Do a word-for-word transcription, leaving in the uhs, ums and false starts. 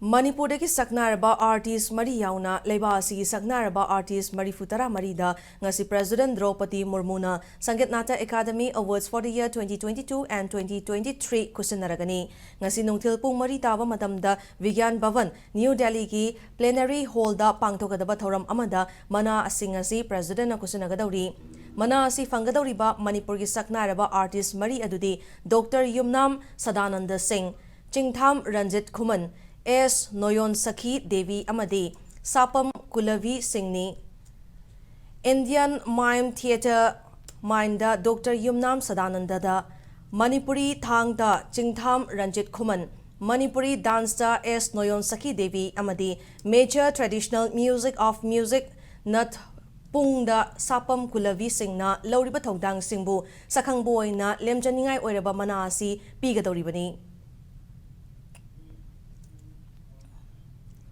ꯃꯅꯤꯄꯨꯔꯗꯒꯤ ꯁꯛꯅꯥꯏꯔꯕ ꯑꯥꯔꯇꯤꯁ ꯃꯔꯤ ꯌꯥꯎꯅ ꯂꯩꯕꯥꯛ ꯑꯁꯤꯒꯤ ꯁꯛꯅꯥꯏꯔꯕ ꯑꯥꯔꯇꯤꯁ ꯃꯔꯤꯐꯨ ꯇꯔꯥ ꯃꯔꯤꯗ ꯉꯁꯤ ꯄ꯭ꯔꯦꯁꯤꯗꯦꯟꯠ ꯗ꯭ꯔꯧꯄꯗꯤ ꯃꯨꯔꯃꯨꯅ Sangeet Natak Akademi awards for the year twenty twenty-two and twenty twenty-three ꯈꯨꯠꯁꯤꯟꯅꯔꯒꯅꯤ꯫ ꯉꯁꯤ ꯅꯨꯡꯊꯤꯜ ꯄꯨꯡ ꯃꯔꯤ ꯇꯥꯕ ꯃꯇꯝꯗ ꯕꯤꯒ꯭ꯌꯥꯟ ꯚꯕꯟ, ꯅ꯭ꯌꯨ ꯗꯦꯜꯂꯤꯒꯤ ꯄ꯭ꯂꯦꯅꯔꯤ ꯍꯣꯜꯗ ꯄꯥꯡꯊꯣꯛꯀꯗꯕ ꯊꯧꯔꯝ ꯑꯃꯗ ꯃꯅꯥ ꯑꯁꯤꯡ ꯑꯁꯤ ꯄ꯭ꯔꯦꯁꯤꯗꯦꯟꯠꯅ ꯈꯨꯠꯁꯤꯟꯅꯒꯗꯧꯔꯤ꯫ ꯃꯅꯥ ꯑꯁꯤ ꯐꯪꯒꯗꯧꯔꯤꯕ ꯃꯅꯤꯄꯨꯔꯒꯤ ꯁꯛꯅꯥꯏꯔꯕ ꯑꯥꯔꯇꯤꯁ ꯃꯔꯤ ꯑꯗꯨꯗꯤ ꯗꯣꯛꯇꯔ ꯌꯨꯝꯅꯥꯝ ꯁꯗꯥꯅꯟꯗ ꯁꯤꯡ, ꯆꯤꯡꯊꯥꯝ ꯔꯟꯖꯤꯠ ꯈꯨꯃꯟ, ꯑꯦꯁ ꯅꯣꯌꯣꯟ ꯁꯈꯤ ꯗꯦꯕꯤ ꯑꯃꯗꯤ ꯁꯥꯄꯝ ꯀꯨꯂꯚꯤ ꯁꯤꯡꯅꯤ꯫ ꯏꯟꯗꯤꯌꯟ ꯃꯥꯏꯝ ꯊꯤꯌꯦꯇꯔ ꯃꯥꯏꯝꯗ ꯗꯣꯛꯇꯔ ꯌꯨꯝꯅꯥꯝ ꯁꯗꯥꯅꯟꯗꯗ, ꯃꯅꯤꯄꯨꯔꯤ ꯊꯥꯡꯗ ꯆꯤꯡꯊꯥꯝ ꯔꯟꯖꯤꯠ ꯈꯨꯃꯟ, ꯃꯅꯤꯄꯨꯔꯤ ꯗꯥꯟꯁꯇ ꯑꯦꯁ ꯅꯣꯌꯣꯟ ꯁꯈꯤ ꯗꯦꯕꯤ ꯑꯃꯗꯤ Major Traditional Music of Music ꯅꯠ ꯄꯨꯡꯗ ꯁꯥꯄꯝ ꯀꯨꯂꯚꯤ ꯁꯤꯡꯅ ꯂꯧꯔꯤꯕ ꯊꯧꯗꯥꯡꯁꯤꯡꯕꯨ ꯁꯛꯈꯪꯕ ꯑꯣꯏꯅ ꯂꯦꯝꯖꯅꯤꯡꯉꯥꯏ ꯑꯣꯏꯔꯕ ꯃꯅꯥ ꯑꯁꯤ ꯄꯤꯒꯗꯧꯔꯤꯕꯅꯤ꯫